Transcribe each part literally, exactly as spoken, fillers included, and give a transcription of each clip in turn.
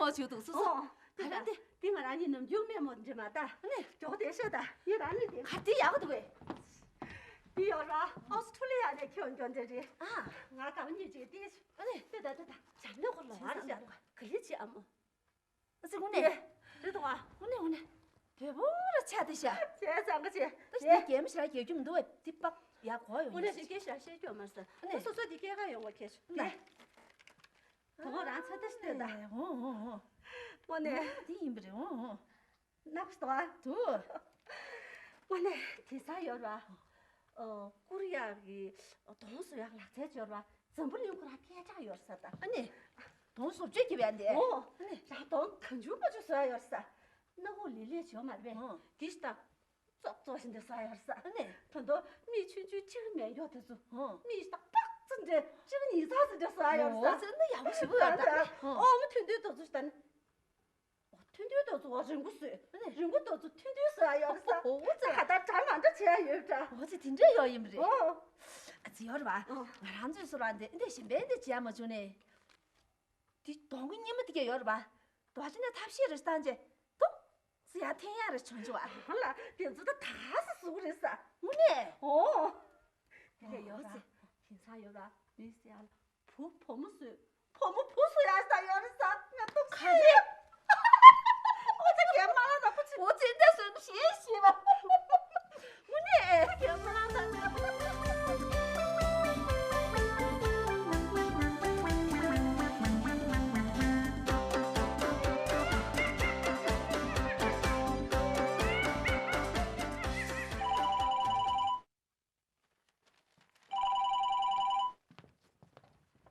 ཨོ་བྱུང་འདུག་སོ་སོ། ཨོ། ག་རེ་འདི། འདི་ང་རང་གཉིས་ནམ་རྒྱུན་སྨན་མོ་འདྲེ་མ་ད། ཨ་ནི། ཇོག་དེ་ཤོད་ད། ཡི་རང་ནི་དེ། ག་དེ་ཡག་འདུག་གས། འདི་ཡོད་ར། ཨོ་སི་ཁྲུ་ལི་ཡ་ནས་ཁྱོད་འགྱོ་འདྲེ་རེད། ཨ། ང་གང་གཉིས་ཅིག་དེ། ཨ་ནི། དེ་ད་དེ་ད། བྱམས་ལོ་གོ་ལོ་བར་བྱ་ར། ག་ལི་ཅི་ཨ་མོ། ཨ་ཙི་དངོས་གནས། རེད་དོ་ཨ། དངོས་གནས་དངོས་གནས། བོད་པོ་ར་ཆགས་བསྡད་ཤག་བྱས་ཙང་ག་ཅི། ད་ཞིག་རྒན་མོ་ཞིག་ལ་རྒྱག་རྒྱུ་མི་འདུག་བས་འདི་པག་ཡག་གོ་ཡོང་། དངོས་གནས་ཞིག་སྐད་ཤར་བཤད་རྒྱུ་མ་ཟད། ཨ་ནི། སོ་སོ་འདི་སྐད་ག་ཡོང་བ་ཁྱེད་ཤོད་ལ། དོ་རང་ཚ་ད་ཤི་དེ་ད། འོང་འོང་འོང་། དངོས་གནས། འདི་ཡིན་པ་རེད་འོང་འོང་། ནགས་སྟོ་ཨ། དུ། དངོས་གནས་དེང་སང་ཡོད་ར། ཨོ་ཀོ་རི་ཡ་གི་དོང་སོ་ཡག་ལག་རྩལ་ཡོད་ར། འཛམ་བུ་གླིང་ཁོ་རང་སྐད་གྲགས་ཡོད་ས་ད། ཨ་ནི། དོང་སོ་བཅོས་ཀྱི་བས་འདི། ཨོ། ཨ་ནི། ར་དོང་གང་བྱུང་མ་བྱུང་སོ་ཡག་ཡོད་ས། སྣ་ཁུག་ལི་ལི་བྱོ་མ་རེད་པས། ཨོ། དེ་ཤི་ད། ཙོག་ཙོག་ཞིག་འདི་སོ་ཡག་ཡོད་ས། ཨ་ནི། ད་དོ་མི་ཆུང་ཆུང་གཅིག་མེད་མགྱོགས་དེ་ཚོ། ཨོ། མི་ཤི་ད་པག་ཙི་འདྲེ་གཅིག་ཉིས་ཚག་ཙི་འདྲེ་སོ་ཡག་ཡོད་ས། ཨོ་ཙི་འདི་ཡག་པོ་ཞིག་བུ་ཡོད་ད། ཨོ་མི་མཐུན་འདོད་དོ་ཚོ་ཤི་ད་ནི། ཐུང་ཐུང་དོ་ཚོ་རིང་པོ་བཟོས། རིང་པོ་དོ་ཚོ་ཐུང་ཐུང་བཟོ་ཡ་ཡོད་རེད་ས། ཨོ་ཙི། ཧ་ད་གྲ་མ་འདྲ་བྱེད་ཡ་ཡོད་འདྲ། ཨོ་ཙི་དེ་འདྲ་ཡོད་ཡིན་པ་རེད། ཨོ། ཨ་ཙི་ཡོད་རེད་བ། ཨོ། ང་རང་ཚོའི་སོ་ར་འདི་འདི་གཞན་པའི་འདི་བྱེད་ཡ་མ་བྱུང་ནས། འདི་གདོང་གི་སྙེ་མ་དེ་ག་ཡོད་རེད་བ། རྡོ་རྗེ་ནས་ཐབས་ཤེས་རེ་བཏང་རྗེས་ཏོག་ཙི་ཡ་འཐེན་ཡ་རེ་བྱུང་བྱུང་བ། ཧ་ལ་དེ་ཚོ་ད་ག་སེ་བཟོ་གི་རེད་ས། དངོས་གནས། ཨོ། དེ་ག་ཡོད་རེད། ཨོ་ཙི། དེང་སང་ཡོད་རེད། མི་སེ་ཡ་ལ། བུ་བུ་མོ་བཟོས། བུ་མོ་བུ་བཟོ་ཡ་ས་ཡོད་རེད་ས། ང་སྟོབས་ཤི་རེད། ཨོ་ཙི་རྒན་མ་ལ་ན་བུ་ཅི། ཨོ་ཙི་འདི་བཟོས་ནི་ཤེས་ཤེས་པ། དངོས་གནས། རྒན་མ་ལ་ན། མ་ལེ་མ་ལེ་མ་ལེ་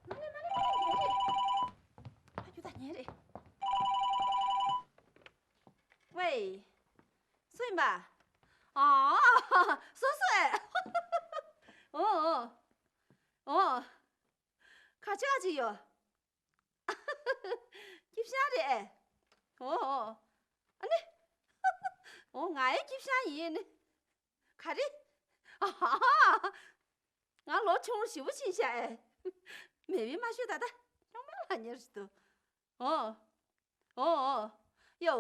ཉན་རེད། ཨ་ཁྱོད་ད་ཉན་རེད། ཝེ། སུ་ཡིན་པ། ཨ། སོ་སོ་ཨེ། ཨོ་ཨོ། ཨོ། ཁ་ཆག་ཅིག་ཡོད། སྐྱིད་ཤང་རེད་ཨེ། ཨོ་ཨོ། ཨ་ནི། ཨོ་ང་ཡི་སྐྱིད་ཤང་ཡིན། ག་རེ། ཨ་ཧ། ང་ལོ་ཆུང་ཞེ་པོ་ཕྱིན་ཤག་ཨེ། མེད་པའི་མ་ཤོད་ད་ལྟ་ཁྱོད་མ་ལ་ཉེར་ཞིག་ཏུ། ཨོ། ཨོ་ཨོ། ཡོ།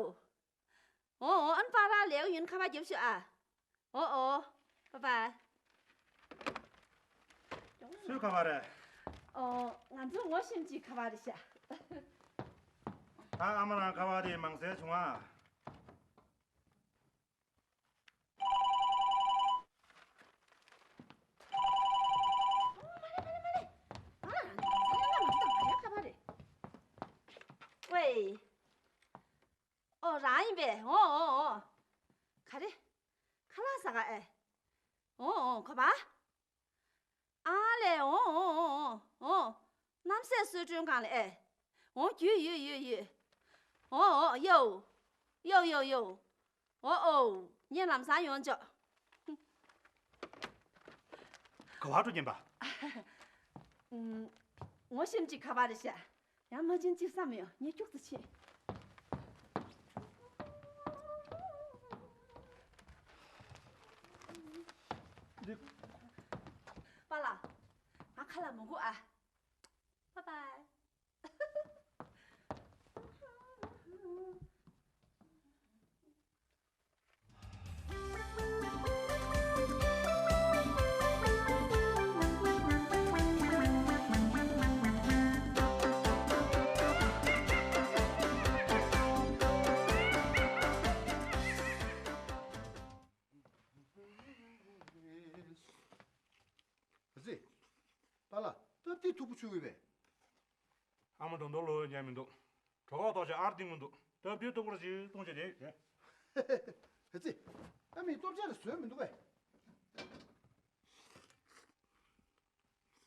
ཨོ་ཨོ་ཨན་པ་ར་ལེའུ་ཡུན་ཁ་བ་རྒྱབ་ཤོག་ཨ། ཨོ་ཨོ། པ་པ། སུའི་ཁ་བ་རེད། ཨོ་ང་ཚོ་ངོ་ཤེས་ཀྱི་ཁ་བ་རེད་ཤག་ད་ཨ་མ་རང་ཁ་བ་དེ་མང་སེ་བྱུང་ཨ། ཝེ། ཨོ་རང་ཡིན་པས། ཨོ་ཨོ་ཨོ། ག་རེ། ཁ་ལག་ཟ་ག་ཨེ། ཨོ་ཨོ་ག་པ། ཨ་ལས། ཨོ་ཨོ་ཨོ་ཨོ། གནམ་སྲས་གསོལ་མགྲོན་ཁང་ལ་ཨེ། ཨོ་རྒྱུས་ཡོད་ཡོད་ཡོད། ཨོ་ཨོ་ཡོ། ཡོ་ཡོ་ཡོ། ཨོ་ཨོ། ངས་ལམ་སང་ཡོང་ཆོག་ག་བ་འགྲོ་ཉན་པ། ངོ་ཤེས་ཀྱི་ཁ་པར་རེད་ཤག་ཡང་མ་ཕྱིན་ཅི་བསམ་ཡོང་ངས་སྐྱུག་ཙམ་ཕྱིན། འདི། པཱ་ལགས། ང་ཁ་ལག་མ་སྒུག་ཨ། Bye bye། ཨ་ཙི། པཱ་ལགས་སྟབས་བདེ་མཐུག་པོ་ཆུ་བས། ཨ་མ་དོན་དོ་ལོ་ཉན་མི་འདུག་གྲོད་ཁོག་ལྟོགས་ཤག་ཨར་ཏིང་མི་འདུག་སྟབས་བདེ་མཐུག་པོ་ཞིག་བཏུང་བྱས་དེ། ཨ་ཙི། ཨ་མས་སྟོབས་ཆེ་རེ་བཟོས་མི་འདུག་པས།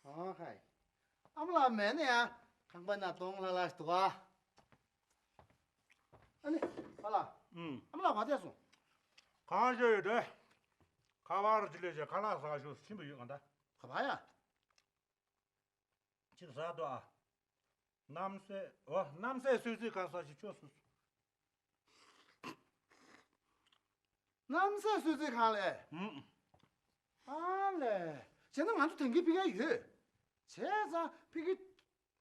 ཨ་ཧའི། ཨ་མ་ལགས་མེད་ན་ཡང་ཁང་པ་ན་གདོང་ལྷ་ལྷ་ཞིག་འདུག་ཨ། ཨ་ནི། པཱ་ལགས། ཨུམ། ཨ་མ་ལགས་ག་བལྟས་སོང་། གང་ཤོད་ཡོད་དེ། ཁ་པར་ཅི་ལས་བྱས་ཁ་ལག་ཟ་ཤོག་ཕྱིན་པ་ཡོད་གང་ལྟ། ག་པར་ཡ། ཅིག་ཟ་དོ་ཨ། གནམ་སའི་ཨོ་གནམ་སའི་གསོལ་ཚིགས་ཁང་ཟ་ཞིག་ཆོག་སོང་། གནམ་སའི་གསོལ་ཚིགས་ཁང་ལས། ཨུམ། ཨ་ལས། བྱས་ན་ང་ཚོ་དེང་གི་ཕི་ག་ཡོད། བྱས་ཙང་ཕི་གི་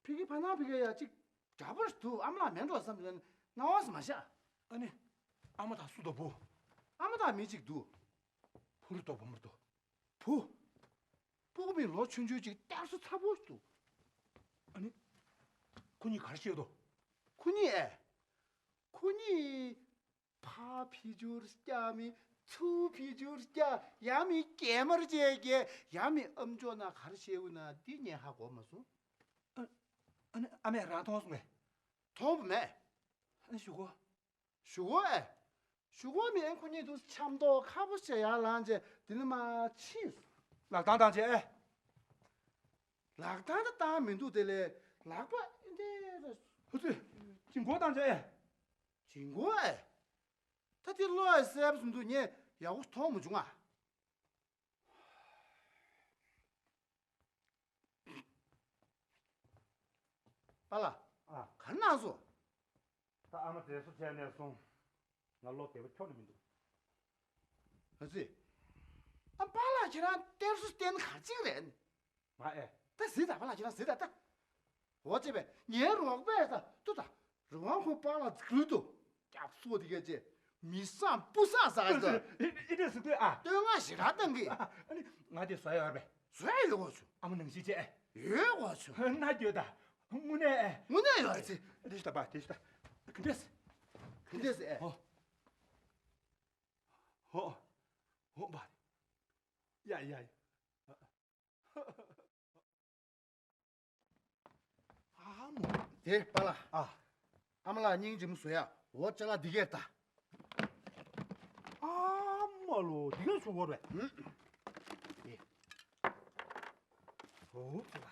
ཕི་གི་ཕ་ནང་ཕི་ག་ཡ་ཅིག་འདྲ་པོ་ཞིག་འདུག་ཨ་མ་ལགས་མེད་འགྲོ་བསམ་ནས་སྣང་བ་ཞིག་མ་ཤར། ཨ་ནི། ཨ་མ་དང་སུ་དང་བུ། ཨ་མ་དང་མི་གཅིག་འདུག་བུ་རེད་དོ་བུ་མོ་རེད་དོ། བུ། སྤུ་གུ་མིག་ལོ་ཆུང་ཆུང་ཅིག་སྟག་སོ་ཚ་པོ་ཞིག་འདུག་ཨ་ནི། ཁོ་གཉིས་ག་རེ་བཤད་འདུག་ཁོ་གཉིས་ཨེ། ཁོ་གཉིས། ཕ་ཕི་ཅུར་སྐྱ་མི་ཚུ་ཕི་ཅུར་སྐྱ་ཡ་མི་སྐྱེ་མར་བྱས་ཀྱེ་ཡ་མི་ཨམ་ཅོག་ན་གར་ཤེའུ་ན་འདི་ཉན་ཧ་གོ་མ་སོང་། ཨ་ཨ་ནི་ཨ་མས་རང་མཐོང་སོང་ངས། མཐོང་བ་མེད། ཨ་ནི་ཞུ་གོ་ཞུ་གོ་ཨེ། ཞུ་གོ་མི་ཨེ་ཁོ་གཉིས་དུ་འཆམ་ཏོག་ཁ་པོ་བྱས་ཡར་ལངས་བྱས་དེ་ནི་མ་ཕྱིན། ལག་ཐང་བཏང་བྱས་ཨེ། ལག་ཐང་ད་བཏང་མི་འདུག་དེ་ལས་ལག་པ་ཨེ་འདྲས་ཧུ་ཙི། ཅིང་གོ་བཏང་བྱས་ཨེ། ཇིང་གོ་ཨེ། ད་དེ་བློ་ཨེ་གསལ་པོ་ཟིན་འདུག་ངས་ཡག་པོ་མཐོང་མ་བྱུང་ཨ། པཱ་ལགས། ཨ། ག་རེ་གནང་སོང་། ད་ཨ་མ་བཙལ་བཟོ་བྱས་ནས་སོང་། ང་བློ་བདེ་པོ་ཁྱོན་ནས་མི་འདུག་ཨ་ཙི། ཨ་པཱ་ལགས་ཁྱེད་རང་གཏེར་སོ་བསྟན་ག་ཅིག་རེད། མ་ཨེ། ད་ཟི་ད་པཱ་ལགས་ཁྱེད་རང་ཟི་ད་ད། འོ་ཅེ་བས་ངའི་རོགས་པས་ད་ཏུ་ད། རི་དབང་ཁོང་པཱ་ལགས་ཟིག་ལུས་དུ། སྐྱབས་སོ་དེ་ག་ཅེ། མི་བཟང་སྤུ་བཟང་ཟ་ག་ད། ཨི་ཨི་འདྲས་ཟིག་ལྟོས་ཨ། སྟོན་ང་ཞེ་དྲག་བཏང་གི། ཨ་ནི་ང་དེ་བཟོ་ཡོད་རེད་པས། བཟོ་ཡ་ཡོད་གོ་ཆུ། ཨ་མ་ནང་བཞིན་བྱས། ཡོད་གོ་ཆུ། ན་རྒྱུ་ད། དངོས་གནས་ཨེ། དངོས་གནས་ཡོད་ཨ་ཙི། དེ་ཤི་ད་པ་དེ་ཤི་ད། ག་འདྲས། ག་འདྲས་ཨེ། ཧོ། ཧོ། ཧོ་པ། ཡ་ཡ་ཡ། ཨ་མོ། དེ་པཱ་ལགས། ཨ། ཨ་མ་ལགས་སྙིང་རྗེ་མོ་བཟོ་ཡ་འོ་ཅ་ལག་འདི་གས་ད། ཨ་མ་ལོ་འདི་གས་བྱུང་བ་རེད། ཨུ། དེ། འོ་ཅ་ལག་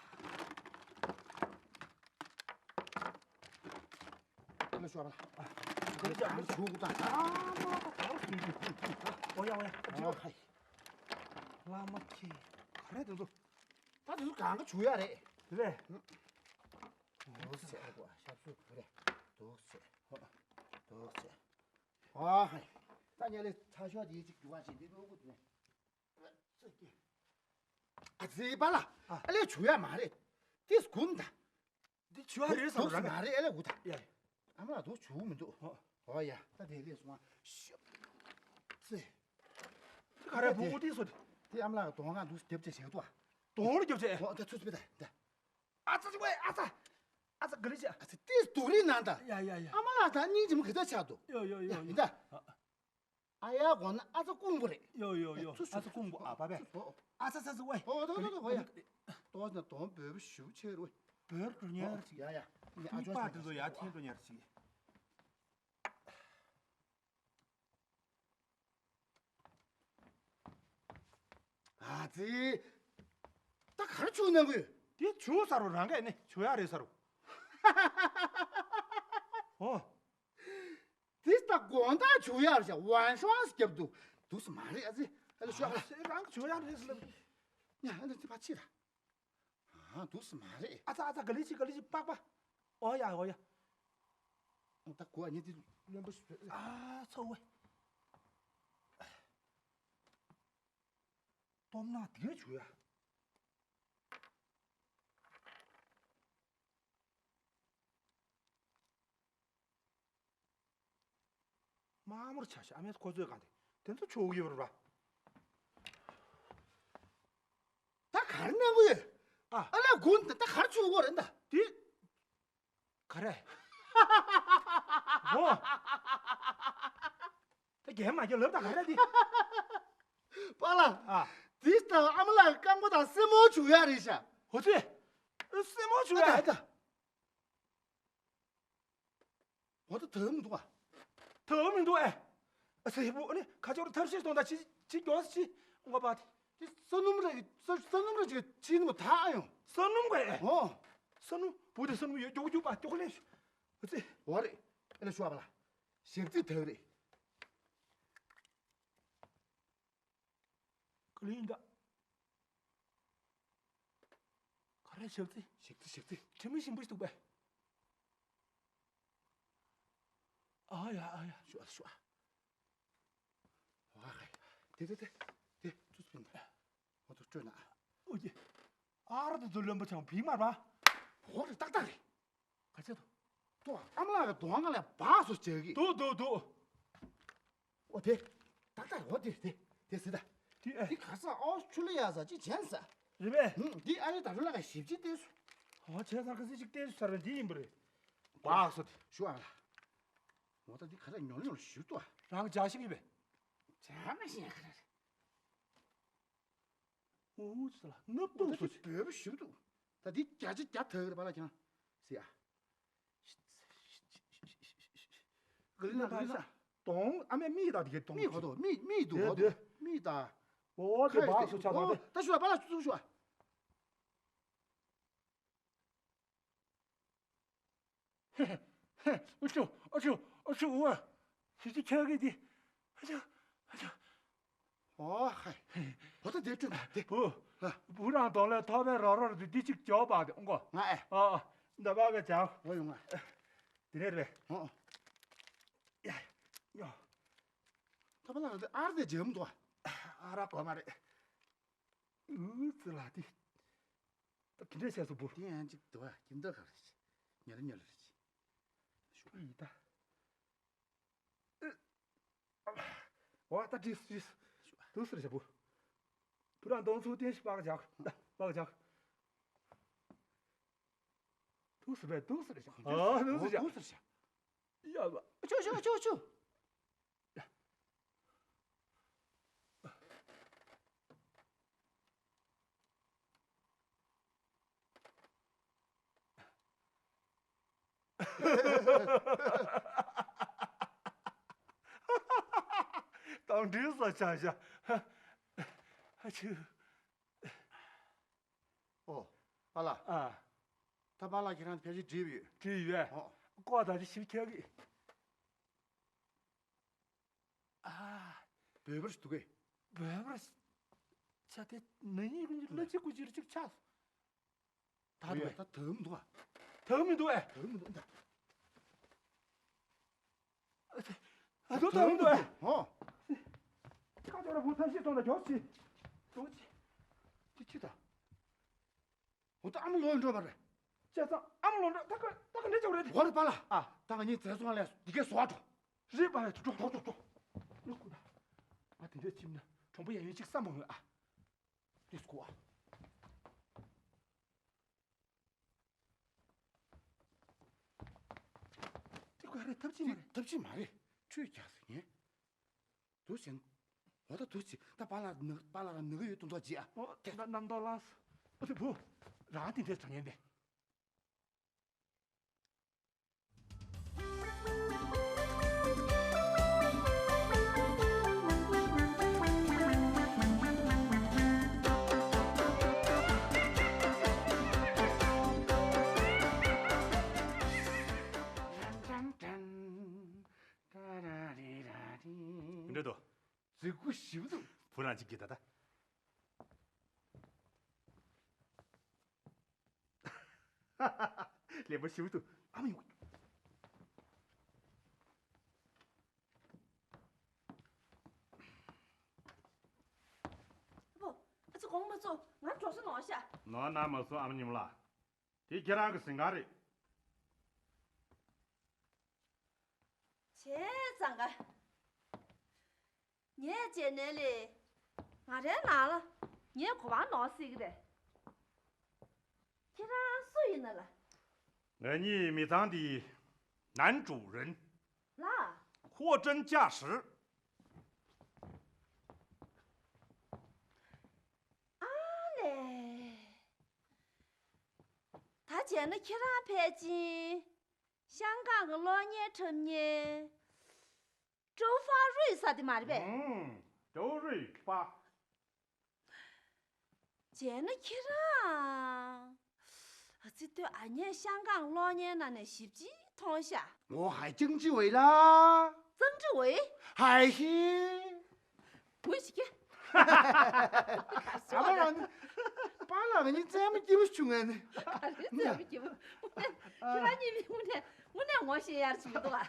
ལ་ཤོར་བ། ཨ་ཁ་ཅག་མི་ཆུ་གུ་དང་། ཨ་མ་ད་ག་རེ་ཟེར་གྱི། ཨོ་ཡ་ཨོ་ཡ། ཨ་ཧའི། བླ་མ་ཁྱེད་ག་རེ་དེ་ཚོ། ད་དེ་ཚོ་གང་ག་བྱུག་ཡ་རེད། རེད། འདུག་སེ་ཨ་ཁུ་ཤབ་སུ་བུ་རེད། འདུག་སེ། འདུག་སེ། ཨ་ཧའི། ད་ཉ་ལེ་ཚ་ཤོག་དེ་ཅིག་རྒྱུག་པ་བྱེད་འདི་ནོར་གུ་དེ། ཨ་ཙི་ཀྱེ། ཨ་ཙི་པཱ་ལགས། ཨ་ལས་བྱུག་ཡ་མ་རེད། དེ་སྒུམ་ད། འདི་བྱུག་ཡ་རེད་བསམ་རང་ག་མ་རེད་ཨ་ལས་འུ་ད། ཡ་ཡ། ཨ་མ་ལགས་འདུག་བྱུག་མི་འདུག་ཨོ། ཨོ་ཡ། ད་དེ་ལས་སོང་ང་། ཤོག་ཙི། ག་རེ་བུ་འུ་དེ་སོ། དེ་ཨ་མ་ལགས་གདོང་ཁ་འདུག་རྒྱབ་ཅེས་བྱེད་འདུག་ཨ། གདོང་ལ་རྒྱབ་ཅེས། ཨོ་ད་ཚུ་ཚུ་པེ་ད་ད། ཨ་ཙི་ཅི་ཝེ་ཨ་ཙི། ཨ་ཙི་ག་ལི་ཅི། ཨ་ཙི་ཏིས་དུག་རིགས་ནང་ད། ཡ་ཡ་ཡ། ཨ་མ་ལགས་ད་སྙིང་རྗེ་མོ་གི་ད་ཆགས་འདུག་ཡོ་ཡོ་ཡོ་ཡ་ཡོ། ཡིན་ད། ཨ་ཡ་གོ་ན་ཨ་ཙི་ཀུང་པོ་རེད། ཡོ་ཡོ་ཡོ། ཚུ་ཚུ། ཨ་ཙི་ཀུང་པོ་ཨ་པ་པས། ཨོ། ཨ་ཙི་ཙི་ཙི་ཝེ། ཨོ་ཏོ་ཏོ་ཏོ་ཝེ་ཡ། ཏོ་ན་དོང་བོད་པ་ཞུ་ཆེ་རུ་ཝེ། བོད་རུ་ཉེ་རུ་ཅིག་ཡ་ཡ། ནི་ཨ་ཅོ་པ་དེ་ཚོ་ཡ་ཐེན་རུ་ཉེ་རུ་ཅིག་ཨ་ཙི། ད་ག་རེ་བྱུག་གནང་གི་ཡོད། དེ་བྱུག་ས་རུ་རང་གས་ནི་བྱུག་ཡག་རེད་ས་རུ། ཨོ། དེ་ད་དགོང་དག་བྱུག་ཡག་རེད་ཤག་ཝན་ཤོང་སི་རྒྱབ་འདུག་འདུག་སེ་མ་རེད་ཨ་ཙི། ཨ་ལ་ཤོག་ཨ་ལ། ཨ་ཙི་རང་གིས་བྱུག་ཡག་རེད་ཟེར་ལབ། ཡ་ཨ་ལ་ཙི་ཕ་ཕྱིར། ཨ་འདུག་སེ་མ་རེད། ཨ་ཙི་ཨ་ཙི་ག་ལི་ཅི་ག་ལི་ཅི་པག་པ། ཨོ་ཡ་ཨོ་ཡ། ད་གོ་ཨ་ཉི་དེ་རློན་པ་ཞིག་བཟོས། ཨ་ཚ་བོ། སྟོབས་ན་དེ་རུ་བྱུག་ཡ། དམར་མོར་ཆ་ཤ་ཨ་མས་ཁོ་ཚོའི་གང་དེ་དེ་ཚོ་ཆོག་གི་ཡོད་རེད་པ། ད་ག་རེ་གནང་གི་ཡོད། ཨ། ཨ་ལས་དགུན་ད་ད་ག་རེ་བྱུག་གི་རེད་ད། དེ། ག་རེ། འོ། ད་རྒན་མ་རྒན་ལབ་ད་ག་རེ་དེ། པཱ་ལགས། ཨ། དེ་ད་ཨ་མ་ལགས་རྐང་པ་དང་སེན་མོ་བྱུག་ཡ་རེད་ཤག་འོ་ཙི། སེན་མོ་བྱུག་ཡ། ཨ་ད་ཨ་ད། འོ་ད་དག་མི་འདུག་ཨ། དག་མི་འདུག་ཨེ། ཨ་ཙི་བུ་ཨ་ནི་ཁ་ཆོར་ཐབས་ཤེས་གཏོང་ད་ཅི་ཅི་མགྱོགས་ཅི་ངོ་པ་དེ། དེ་ས་སྣུམ་རེ་ས་ས་སྣུམ་རེ་ཅིག་ཕྱིན་ནི་མ་ཐག་ཨ་ཡོང་། ས་སྣུམ་ག་ཨེ། འོ། ས་སྣུམ་བུ་དེ་ས་སྣུམ་ཡོད་མགྱོགས་མགྱོགས་པ་མགྱོགས་ལེན། ཨ་ཙི། འོ་རེད། ཨ་ལ་ཤོག་པ་ལ། ཞག་རྩི་དག་རེད། ཀ་ལིང་ཀ། ག་རེ་ཞག་རྩི། ཞག་རྩི་ཞག་རྩི། དྲི་མི་ཞིམ་པོ་ཞིག་འདུག་པས། ཨ་ཡ་ཨ་ཡ། ཤུ་ཨ་ཤུ་ཨ། ཝ་ཧའི། དེ་དེ་དེ། དེ་ཙུ་ཙུ་ཡིན་པས། ཧོ་ཙུ་སྤྲོད་ན། ཨོ་ཀྱེ། ཨ་ར་དེ་ཚོ་རློན་པ་ཆང་བི་མར་བ། ཧོ་རེ་ཏག་ཏག་རེད། ག་ཚད་དོ། ཏོ་ཨ་མ་ལགས་ཀྱི་གདོང་ཁ་ལ་སྦག་སོ་བྱེད་ཀྱི། འདུག་འདུག་འདུག་འོ་དེ། ད་ལྟ་འོ་དེ་དེ་དེ་ཟེར་ད། དེ་ཨེ། དེ་ག་ས་ཨོ་ཆུ་ལ་ཡ་ཟ་ཅི་བྱན་ས། རེད་པས། ཧུམ། འདི་ཨ་ནི་ད་རུ་ལ་ག་ཞིབ་ཅིག་བལྟས་སོ། ཨོ་བྱས་ཙང་ཁ་སི་ཅིག་བལྟས་སོ་ཟེར་བ་འདི་ཡིན་པ་རེད། སྦག་སོ་དེ་ཞུ་ཨ་ལ། འོ་ད་འདི་ག་ས་ཉོ་ཉོ་ཞུ་ཏོ། རང་འཇགས་ཤིག་ཡིན་པས། བྱ་མ་ཤེས་ཁ་རེད། འོ་ཙི་ལ་ནབ་འོ་ད་ཏུ་སོ་ཅི། འདི་བོད་པ་ཞིབ་འདུག་ད་འདི་བརྒྱ་ཆ་བརྒྱ་ཐག་གི་རེད་པ་ལ་ཁྱེད་རང་། ཟེར་ཡ། ག་ལི་ན་ག་ལི་ན། དོང་ཨ་མའི་མིག་དང་དེ་གའི་དོང་མིག་གོ་དོ་མིག་མིག་འདུག་དེ་གོ་དོ་དེ། མིག་དང་། འོ་དེ་ཁ་སྦག་སོ་ཆགས་དང་དེ། ད་ཞུ་བ་པ་ལ་ཚུགས་ཞུ་བ། ཨ་ཅོ་ཨ་ཅོ་ཨ་ཅོ་འུ་ཨ། ཞི་ཅི་ཁྱེད་ཀྱིས་དེ། ཨ་ཅོ་ཨ་ཅོ། ཨོ་ཧེ། བུ་ད་དེ་བསྐྲུན་དེ། བུ། ཨ། བུ་རང་གདོང་ལ་ཐོག་པའི་རོ་རོར་དེ་འདི་གཅིག་འཇོག་པ་དེ་ཨོང་གོ། ང་ཨེ། ཨ་ཨ། འདི་པ་ག་ཅག་འོ་ཡོང་ང་། དེ་ནས་རེད། ཨོ། ཡ། ཡ། ད་པ་ལ་དེ་ཨར་དེ་འཇམ་འདུག་ཨ་ར་གོ་མ་རེད། འུ་ཙི་ལ་དེ། ད་དེ་འདྲས་བྱས་སོ་བུ། དེ་ཡང་གཅིག་འདུག་ཨ་ཁྱིམ་བདག་ག་རེད། ཉལ་ཉལ་རེད། ཤུ་ཡི་ད། འོ་ད་འགྲིག་འགྲིག་འདུག་སེ་རེད་བུ། བུ་རང་གདོང་ཚུགས་བསྟན་ཞིག་པགས་བཞག་ད་པགས་བཞག་འདུག་སེ་རེད་འདུག་སེ་རེད་བཞག་ཨ་འདུག་སེ་བཞག་འདུག་སེ་རེད་བཞག་ཡ་བ། ཆུ་ཆུ་ཆུ་ཆུ། དང་འདྲིས་སོ་ཆ་ཤ། ཨ་ཆུ། ཨོ། པཱ་ལགས། ཨ། ད་པཱ་ལགས་ཁྱེད་རང་ཕལ་ཆེར་འགྲིག་ཡོད། འགྲིག་ཡོད། ཨོ། ཀོ་ད་ཅི་ཞིབ་ཁྱེར་གི། ཨ། བོད་པར་འདུག་གས། བོད་པར་ཆ་དེ་ན་ནིང་གི་གླ་ཆ་དགུ་ཅིར་གཅིག་ཆགས་སོང་། ད་འདུག་ད་དམ་འདུག་ཨ། དམ་མི་འདུག་ཨེ། དམ་མི་འདུག་ད། ཨ་ཚེ། ཨ་ཚོ་དམ་འདུག་ཨེ། ཧོ། ཁ་ཅོག་ར་བུ་ཐབས་ཤེས་གཏོང་ད་མགྱོགས་ཅི། མགྱོགས་ཅི། ཅི་ཅི་ད། འོ་ད་ཨ་མ་ལོག་འགྲོ་བ་རེད། བྱས་ཙང་ཨ་མ་ལོག་འགྲོ་ད་ག་ད་ག་འདྲ་བྱ་བ་རེད། འོ་རེད་པཱ་ལགས། ཨ། ད་ང་གཉིས་བཙལ་སོང་ལས་འདི་གའི་བཟོ་བ་འགྲོ། རེད་པཱ་ལགས་འགྲོ་འགྲོ་འགྲོ་འགྲོ། ལོག་གོ་ད། ཨ་དེ་འདྲ་ཕྱིན་ན་གྲོང་པ་ཡ་ཡོད་ཅིག་བསམ་མ་འོས་ཨ། ལིས་གོ་ཨ། དེ་ག་རེ་ཐབས་ཅིག་མ་རེད། ཐབས་ཅིག་མ་རེད། ཁྲུས་རྒྱག་ཟེར་ངས། འདུག་ཟེར། འོ་ད་འདུག་ཟེར། ད་པཱ་ལགས་ན་པཱ་ལགས་རང་ན་གི་ཡོད་དུ་འདུག་ཅེས་ཨ། ཨོ་ད་རྣམ་རྟོག་ལངས་སོང་། ཨོ་དེ་བུ། རང་དེ་འདྲས་དྲང་ངན་པས། འདྲ་འདུག་རྫིག་པོ་ཞིག་འདུག་བུ་རང་གཅིག་གིས་ད་ལྟ། ལེན་པ་ཞིག་འདུག་ཨ་མ་ཡོང་། ཨ་ཕོ། ཨ་ཙི་དགོངས་མ་ཚོམས། ང་འགྲོ་ས་ནོར་ཤག་ནོར་ན་མ་སོང་ཨ་མ་ཉིམ་ལགས། དེ་ཁྱེད་རང་གི་ཟིན་ག་རེད། བྱས་ཙང་ག་ངས་བྱས་ནས་ལས། ང་རའི་ནང་ལ་ངས་གོ་འཕང་ནོར་སྲིད་ཀྱི་རེད། ཁྱེད་རང་སུ་ཡིན་ན་ལ། ང་གཉིས་མི་ཚང་འདིའི་ནན་ཀྲུའུ་རེན། ལ། ཧོ་ཀྲན་ཅཱ་ཧྲི། ཨ་ལས། ད་བྱས་ན་ཁྱེད་རང་ཕལ་ཆེར་ཤང་ཀང་གི་གློག་བརྙན་འཁྲབ་མཁན་ཀྲོའུ་ཧྥ་རུའི་ཟེར་དེ་མ་རེད་པས། ཨང་། ཀྲོའུ་རུའི་པ། བྱས་ན་ཁྱེད་རང་། ཨ་ཙི་ལྟོས་ཨ་མྱེས་ཤང་ཀང་གློག་བརྙན་ནང་ནས་ཞིབ་ཅིག་མཐོང་ཤག་ངོ་ཧའི་ཅང་ཅི་ཝེ་ལ། ཙང་ཅི་ཝེ། ཧའི་ཧི། ཝེ་ཞིག་གེ་ཨ་མ་རང་ནི། པཱ་ལགས་ང་གཉིས་རྩེད་མོ་སྐྱིད་པོ་བྱུང་ངས་ནི། ཨ་རེ་རྩེད་མོ་སྐྱིད་པོ། ཁྱེད་རང་གཉིས་མི་དངོས་གནས་དངོས་གནས་ངོ་ཤེས་ཡ་ཅིག་མི་འདུག་ཨ།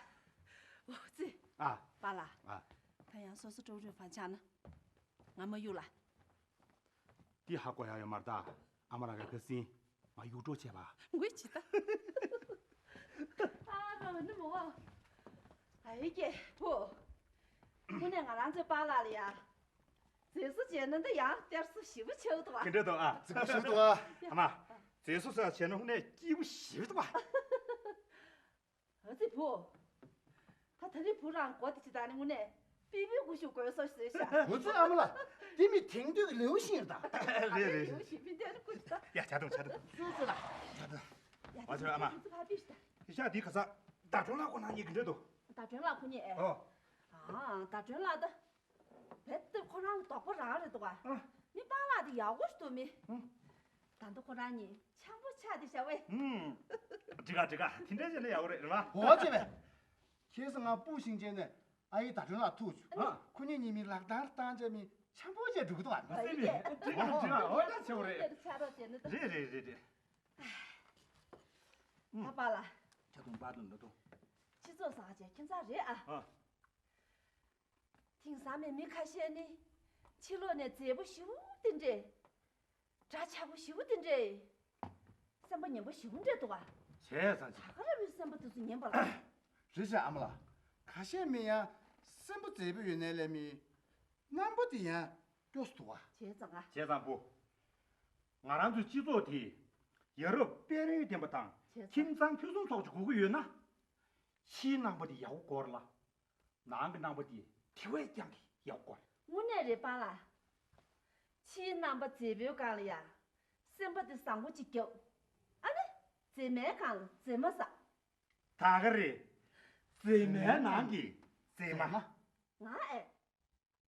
འོ་ཙི། ཨ། པཱ་ལགས། ཨ། ད་ཡང་སོ་སོ་ཀྲོའུ་རུའི་ཕར་ཆགས་ན། ང་མ་གཡུག་ལ། འདི་ཧ་གོ་ཡ་ཡོད་མ་རེད་ད། ཨ་མ་རང་གི་ཁ་སང་ང་གཡུག་གྲོགས་བྱས་པ། ངུས་ཅི་ད། ཨ་ནི་མོ། ཨ་ཡེ་ཀྱེ་བུ། དངོས་གནས་ང་རང་ཚོའི་པཱ་ལགས་ལ་ཡ། མཛེས་བཟོ་བྱས་ན་འདི་ཡང་སྟེར་སོ་ཞེ་པོ་ཆེ་བ་འདུག་ཨ། དེ་འདྲ་འདུག་ཨ། མཛེས་པོ་ཞེ་པོ་འདུག་ཨ། ཨ་མ། མཛེས་བཟོ་ཟེར་བྱས་ན་དངོས་གནས་སྐྱིད་པོ་ཞེ་པོ་འདུག་ཨ། ཨ་ཙི་བུ། ད་ད་རེས་བུ་རང་མགོ་དེ་ཅི་ད་ནི་དངོས་གནས་པི་པི་སྐུ་ཞབས་དགོས་སོ་ཟེར་ཤག་འོ་ཙི་ཨ་མ་ལགས། འདི་མི་དེང་དུས་ཀྱི་ལེའུ་ཤིག་རེད་ད། རེད་རེད། ལེའུ་ཤིག་མི་འདྲ་ནི་སྐུ་ཞབས་ད། ཡ་ཆ་དང་ཆ་དང་། སུ་སུ་ལ། ཆ་དང་། ཡ་ཨ་ཆ་ཨ་མ། ཁྱེད་ཚོ་ཕ་པི་ཤི་ད། ཤ་འདི་ག་ས། ཟླ་སྒྲོན་ལགས་ཁོ་ན་གཉིས་གི་འདྲ་འདུག་ཟླ་སྒྲོན་ལགས་ཁོ་གཉིས་ཨེ། ཨོ། ཨ་ཟླ་སྒྲོན་ལགས་ད། བེད་དེ་ཁོ་རང་གི་དོགས་པ་རང་རེད་འདུག་ག་ཨ། མི་པཱ་ལགས་དེ་ཡག་པོ་ཞིག་འདུག་མི། ཨ། ད་ལྟ་ཁོ་རང་གཉིས་འཆམ་པོ་ཆགས་བསྡད་ཤག་པས། ཨུམ། འགྲིག་ག་འགྲིག་ག་དེ་འདྲ་བྱས་ན་ཡག་པོ་རེད་རེད་མ། འོ་ཅེ་བས། ཁྱེད་ཚོ་ང་སྤུ་ཤིང་ཅན་ནས་ཨ་ཡེ་ཟླ་སྒྲོན་ལགས་ཐུག་བྱུང་། ཨ། ཁོ་གཉིས་གཉིས་མི་ལག་བསྟར་བཏང་བྱས་མི་འཆམ་པོ་བྱས་འགྲོ་གི་འདུག་ཨ། ཨ་ཙི་ནི་འགྲིག་ག་འགྲིག་ག་འོ་ད་ཆེ་བོ་རེད། དེར་ཆ་རོགས་བྱས་ན་ད། རེད་རེད་རེད་རེད། ཨ་པཱ་ལགས། ཆ་དུང་པཱ་དུང་ལ་དུང་། སྤྱི་ཚོགས་བཟང་བྱས་ཁྱིམ་ཚང་རེད་ཨ། ཨ། དེང་སང་མི་མི་ཁ་ཤས་ནི་ཕྱི་ལོགས་ནས་མཛེས་པོ་ཞེ་པོ་དེ་འདྲས། འདྲ་ཆགས་པོ་ཞེ་པོ་དེ་འདྲས། སེམས་པ་ངན་པོ་ཞེ་པོ་འདྲས་འདུག་ག་བྱས་ཙང་ཅི། ད་ག་རེ་བའི་སེམས་པ་དེ་ཚོ་ངན་པ་ལ། རེད་ཤག་ཨ་མ་ལགས། ཁ་ཤས་མི་ཡང་སེམས་པ་མཛེས་པོ་ཡོད་ནའི་ལས་མི་རྣམ་པ་དེ་ཡང་སྐྱོ་སུ་འདུག་ག་བྱས་ཙང་ཨ། བྱས་ཙང་བུ། ང་རང་ཚོའི་སྤྱི་ཚོགས་དེ་ཡ་རབས་སྤེལ་རེས་ལྡན་པ་དང་བྱས་ཙང་ཁྱིམ་ཚང་ཕུན་སུམ་ཚོགས་ཅིག་དགོས་ཀྱི་ཡོད་ན། ཕྱིའི་རྣམ་པ་དེ་ཡག་པོ་དགོས་རེད་ལ། ནང་གི་རྣམ་པ་དེ་དེ་བས་ཀྱང་གི་ཡག་པོ་དགོས་རེད། དངོས་གནས་རེད་པཱ་ལགས། ཕྱིའི་རྣམ་པ་མཛེས་པོའི་སྒང་ལ་ཡ། སེམས་པ་དེ་བཟང་པོ་ཅིག་རྒྱབ། ཨ་ནི། མཛེས་མའི་སྒང་ལ་མཛེས་མ་ཟ། ད་ག་རེད། མཛེས་མའི་ནང་གི་མཛེས་མ། ང་ཨེ།